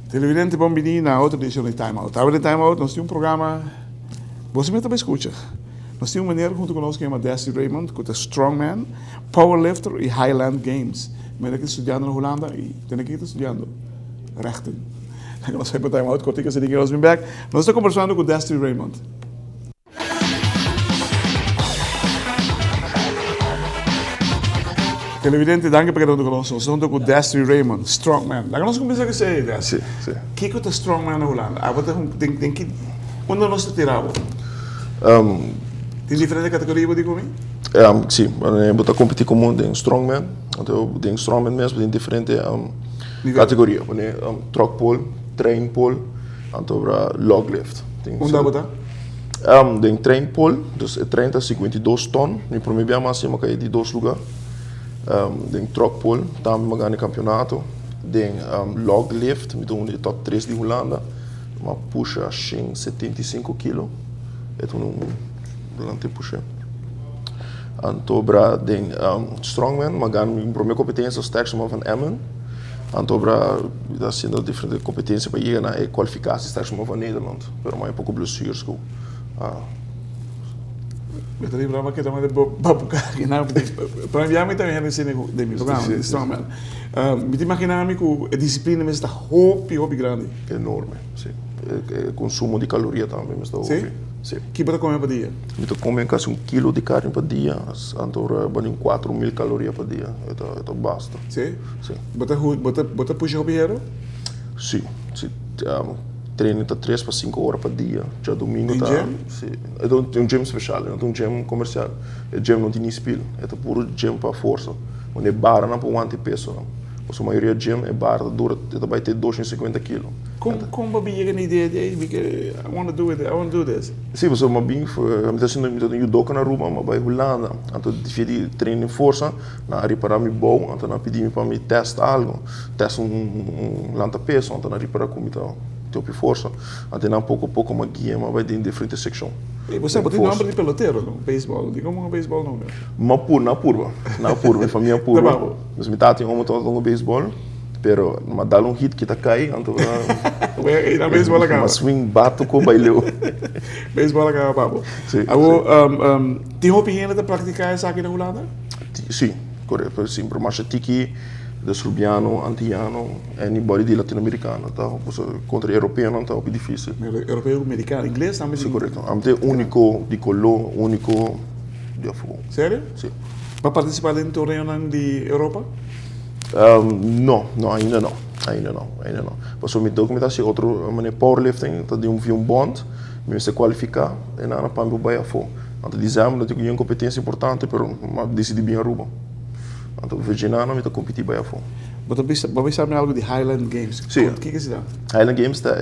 Televidente bon bini na otro edicion di Time Out. Awe den Time Out nos tin un programa bo siempre ta bay scucha. Nos tin un meneer hunto cu nos cu yama Desi Raymond cu ta strongman, powerlifter y Highland Games. Meneer aki ta studiando na Hulanda y tene aki ta studiando rechten. Nos bay pa Time Out cortico asina nos bin bek. Nos ta conversando cu Desi Raymond. Televidente, danki pa keda huntu ku nos. Nos ta huntu ku Destry Raymond, strongman. Laga nos kuminsá ku esei, Destry. Si, si. Kiko ta strongman na Hulanda? Abo ta un, den, den ki, unda nos ta tira abo? Tin diferente kategoria bo di ku mi? Si, bo ta kompetí komo den strongman. Anto den strongman mes bo tin diferente kategoria. Bo tin truck pull, train pull, anto log lift. Unda bo ta? Den trein pol, dus e trein ta 52 ton, mi prome bia mas mi a kai di dos luga. Den truck pol tambe mi a gana e kampionato. Den log lift mi ta un di e top tres di Hulanda, mi a pusha 175 kilo, e ta un delante pusha. Anto bra den strongman mi a gana mi prome kompetensia Sterkste Man van Emmen. Anto bra mi ta hasiendo diferente kompetensia pa yega na e kualifikasi Sterkste Man van Nederland. Pero mai poko blessures ku a. Mi ta libra pa keda manda babuka kinan pa mi mi ta hende sini den mi programa di strongman. Mi ta imagina mi ku e disiplina mester ta hopi hopi grandi. Enorme, si. E konsumo di kaloria tambe mester ta hopi. Si? Ki bo ta kome pa dia? Mi ta kome kasi un kilo di karni pa dia, anto ora bani un 4000 kaloria pa dia. E ta basta. Si? Si. Bo ta bo ta pusha hopi hero? Si, si. Training ta tres pa sinku ora pa dia. Djadumingu ta. Den gym? Si. E ta un gym special, e no ta un gym comercial. E gym no tin ni spil. E ta puro gym pa forsa. Unda e baranan por wanta e pesonan. Pasobra mayoria gym e bara ta dura, e ta bai te 250 kilo. Kon kon bo bin yega na idea di ey mi ke I wanna do it, I wanna do this? Si, pasobra mi a bin, mi ta haciendo, mi ta judoka na Aruba, mi a bai Hulanda. Anto via di training forsa, nan a ripara mi bou, anto nan a pidi mi pa mi test algo. Test un lanta peso, anto nan ripara ku mi ta tin hopi forsa. Anto nan poko poko mi a guia mi a bai den diferente sekshon. Bo sa bo tin nomber di pelotero no? Beisbòl, di komo beisbòl nomber? Mi a purba, nan a purba, nan a purba, mi famia a purba. Pues mi tata tin omo tabata hunga beisbòl, pero mi a dal un hit kita kai, anto beisbòl a kaba. Mi a swing bato ku bai leu. Beisbòl a kaba pa bo. Awor, tin hopi hende ta praktiká esaki na Hulanda? Si, korekto, si, pero masha tiki. Dus Rubiano, Antiyano, anybody di Latinoamericano ta contra e Europeonan ta hopi dificil. Europeo cu Mericano, Ingles tambe tin. Si corecto. Ami ta e unico di color, unico di afo. Serio? Si. Bo a participa den torneonan di Europa? No, no ainda no, ainda no, ainda no. Pasobra mi ta mi ta haci otro manera powerlifting ta di un via un bond, mi mester cualifica e nan pa mi por bay afo. Anto december no tin un competencia importante pero mi a dicidi bin Aruba. Anto Virginiano mi ta competi bai afo. Bo ta bisa, bo bisa mi algo di Highland Games. Si. Kiko si ta? Highland Games ta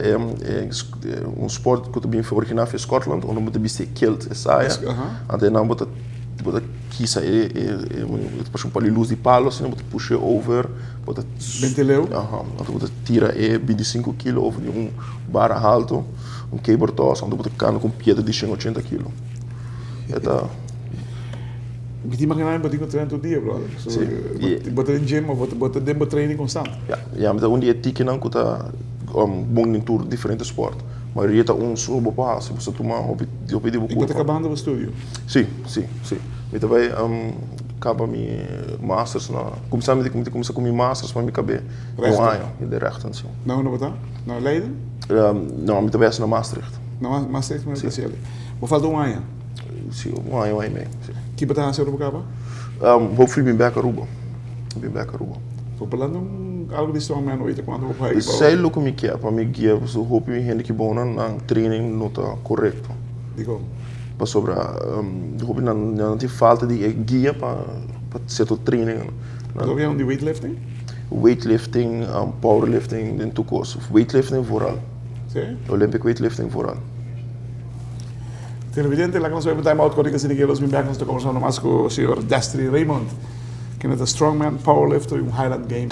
un sport ku ta bin originá for Scotland, unda bo ta bisti e kilt, e saya. Anto einan bo ta bo ta kisa e e e ta parse un pali lus di palo asina, bo ta push'é over, bo ta. Bente leu? Aha. Anto bo ta tira e 25 kilo over di un bara halto, un caber toss, anto bo ta kanda ku un piedra di 180 kilo. E ta. Mi ta imagina mi bo tin ku train tur dia, brother. So, Sí. bo ta den gym of bo ta den bo training konstant. Ya, ya mi ta un di e tikinan ku ta bon den tur diferente sport. Mayoria ta un solo bo por hasi, bo sa tuma hopi hopi di bo I bo ta kurpa. kabando bo studio? Sí, sí, sí. Mi ta bai kaba mi masters na kuminsá mi ta kuminsá ku mi masters pa mi kab'é un Rechten? aña di rechten, sí. Na unda bo ta? Na Leiden? No, mi ta bai hasi na Maastricht. Na Maastricht mi Sí. ta hasi. Bo falta un aña? Si, un aña, un aña y medio, si. Ki bo ta hasi ora bo kaba? Hopefully bin bek Aruba. Bin bek Aruba. Bo parlando un algo di strongman oita cuando bo bai pa. Esey loke mi kier pa mi guia pasobra hopi hende ki bon nan nan training no ta corecto. Dikon? Pasobra hopi nan nan tin falta di e guia pa pa cierto training. Bo ta papia di weightlifting? Weightlifting, powerlifting den tur cos. Weightlifting vooral. Si? Olympic weightlifting vooral. Televidente, laga nos bai pa time out kòrda ku asina ke los bin bèk nos ta kombersando mas ku señor Destry Raymond. Kende ta strongman, powerlifter y un Highland Game.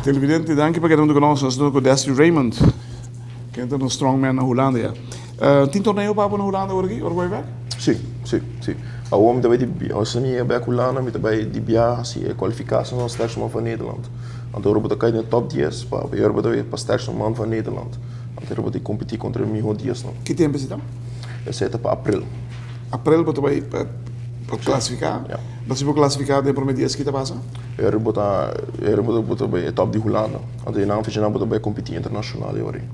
Televidente, danki pa keda huntu ku nos. Nos ta ku Destry Raymond, kende ta un strongman na Hulanda ya. Tin torneo pa bo na Hulanda ora aki, ora bo bai bek? Si, si, si. Awor mi ta bai di, ora mi yega bek Hulanda mi ta bai di biaha hasi e kwalifikashon pa Sterkste Man van Nederland. Anto ora bo ta kai den e top dies pa ora bo ta bai pa Sterkste Man van Nederland. Anto ora bo ta kompetí kontra e mihó diesnan. Ki tempu esei ta? Esei ta pa april. April bo ta bai pa klasifiká? Ja. Bo si bo klasifiká den promé dies ki ta pasa? Ora bo ta ora bo ta bai e top di Hulanda. Anto e nan fecha nan bo ta bai kompetí internashonal e ora ei.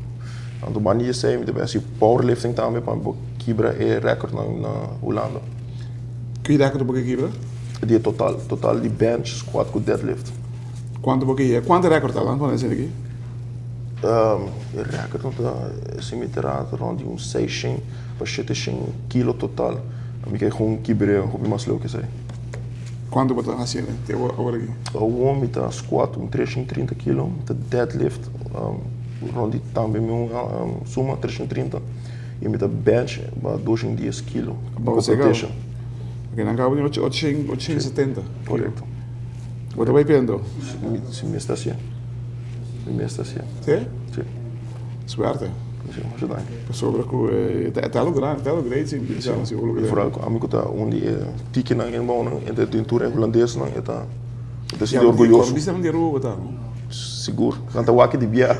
Anto banda di esei mi ta bai hasi powerlifting tambe pa bo kibra e rèkòrdnan na Hulanda. Ki rèkòrd bo ke kibra? Di e total, total di bench, squat ku deadlift. Kuantu bo ke yega? Kuantu rèkòrd ta? Laat pone esei aki. E rèkòrd nan ta si mi ta rata rònt di un seishen pa sheteshen kilo total. Mi ke gewoon kibr'é hopi mas leu ke esei. Kuantu bo ta hasié te awor aki? Awor mi ta squat un treshen 30 kilo, mi ta deadlift rònt di tambe mi un suma treshen 30 i mi ta bench ba doshen dies kilo. Competition. Ok, nan kaba di ocho ocho setenta. Korekto. Bo ta bai pendo? Si mi mester hasié. Mi mester hasié. Sí? Sí. Suerte. Sí, masha danki. Pasobra ku e ta algo grandi, ta algo great si bisa si bo logra. I foral ku ami ku ta un di e tikinan en bounan entre den tur e hulandesnan e ta e ta sinti orguyoso. Ya, bisa nan di Aruba bo ta, no? Sigur. Nan ta wak di bia.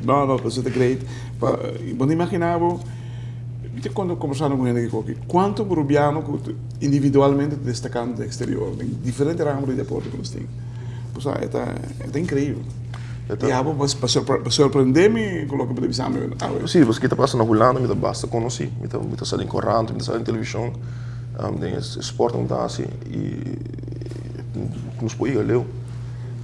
No, no, pasobra ta great. Pa, bo no imagina bo, mi ta kombersando ku hende aki, kuantu Arubiano ku individualmente ta destakando den eksterior, den diferente ramo di deporte ku nos tin. Bo sa, e ta, e ta inkreibel. I abo bo a sorprende mi ku loke bo ta bisa mi awe. Si, pasobra ke ta pasa na Hulanda mi ta basta konosí. Mi ta, mi ta sali den korant, mi ta sali den televishon, den e sport ku mi ta hasi i nos por yega leu.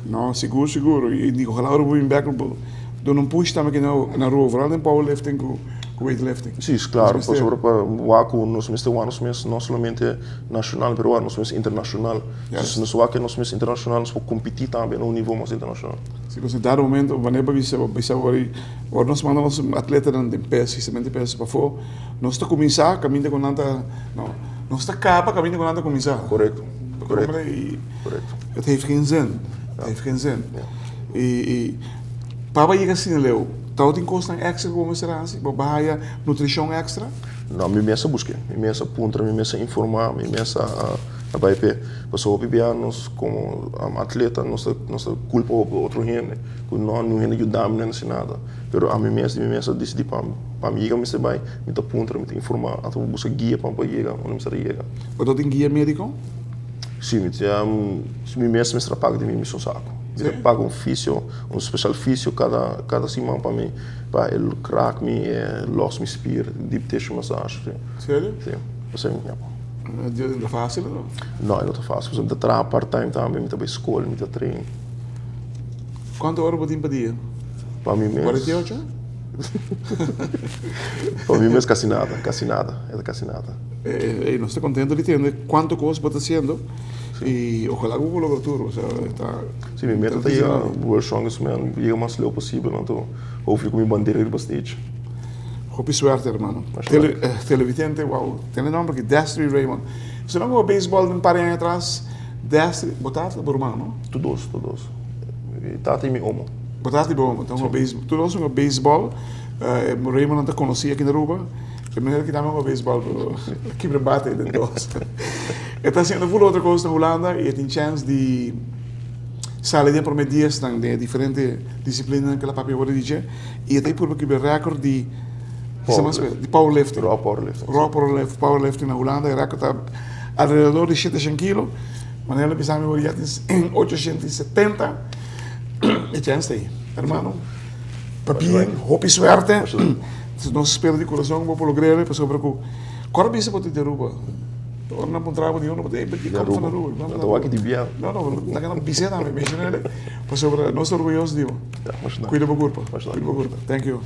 No, sigur, sigur. I di ojalá ora bo bin bek bo duna un push tambe aki na Aruba, vooral den powerlifting ku weightlifting. Si, klaro, pasobra pa wak ku nos mester wak nos mes no solamente nashonal pero wak nos mes internashonal. Si nos wak nos mes internashonal nos por kompetí tambe na un nivo mas internashonal. Si, pasobra dado momento wanneer bo bisa bo bisa ora ora nos manda nos atletanan den pes, histamente pes pafó, nos ta kuminsá kaminda ku nan ta, no, nos ta kaba kaminda ku nan ta kuminsá. Korekto, korekto, korekto. Het heeft geen zin, het heeft geen zin. I pa bo yega asina leu, tawata tin kosnan èkstra ku bo mester hasi? Bo haya nutrishon èkstra? No, mi mes a busk'é. Mi mes a puntra, mi mes a informá, mi mes a bai p'e. Pasobra hopi bia nos komo atleta nos ta nos ta kulpa hopi otro hende ku no niun hende yuda mi, no hasi nada. Pero ami mes di mi mes a disidí pa pa mi yega mester bai, mi ta puntra, mi ta informá, anto mi buska guia pa mi por yega unda mi mester a yega. Bo ta tin guia médiko? Si, mi tin, mi mes mester a paga di mi mesun saku. Mi ta paga un fisio, un special fisio kada kada siman pa mi, pa e krak mi, e los mi spier, deep tissue massage, si. Serio? Si, esei mi ya. No ta facil no? No, e no ta facil, pasobra mi ta traha part time tambe, mi ta bai skol, mi ta train. Kuantu ora bo tin pa dia? Pa mi mes. 48? Pa mi mes kasi nada, kasi nada, e ta kasi nada. Ey, nos ta contento di tende cuanto cos bo ta haciendo y ojalá cu bo logra tur, osea ta. Si, mi meta ta yega World Strongest Man, yega mas leu posibel, anto hopefully cu mi bandera riba stage. Hopi suerte hermano. Televidente, wow, tene nomber aki, Destry Raymond. Si no cu baseball un par di aña atras, Destry, bo tata o bo ruman, no? Tur dos, tur dos. Mi tata y mi omo. Bo tata y bo omo, ta hunga baseball, tur dos hunga baseball, Raymond nan ta conoci aki na Aruba. E manera ki tambe un baseball pero kibra bate den dos. E ta haciendo full otro cos na Hulanda y e tin chance di sali den prome diesnan den e diferente disciplinanan cu el a papia awor di dje y e ta purba kibra record di di powerlifting. Raw powerlifting. Raw powerlifting na Hulanda e record ta alrededor di shete shen kilo. Manera el a bisa mi awor ya tin 870 e chance ta ey. Hermano. Pabien, hopi suerte. Nos spera di corazon bo por logr'e pasobra cu ora bisa bo ta di Aruba, ora nan puntra bo di unda bo ta, ey bo di kom van Aruba. Nan ta wak di bia. No, no, nan ta bis'e tambe, mencion'e pasobra nos ta orguyoso di bo. Cuida bo curpa, cuida bo curpa. Thank you.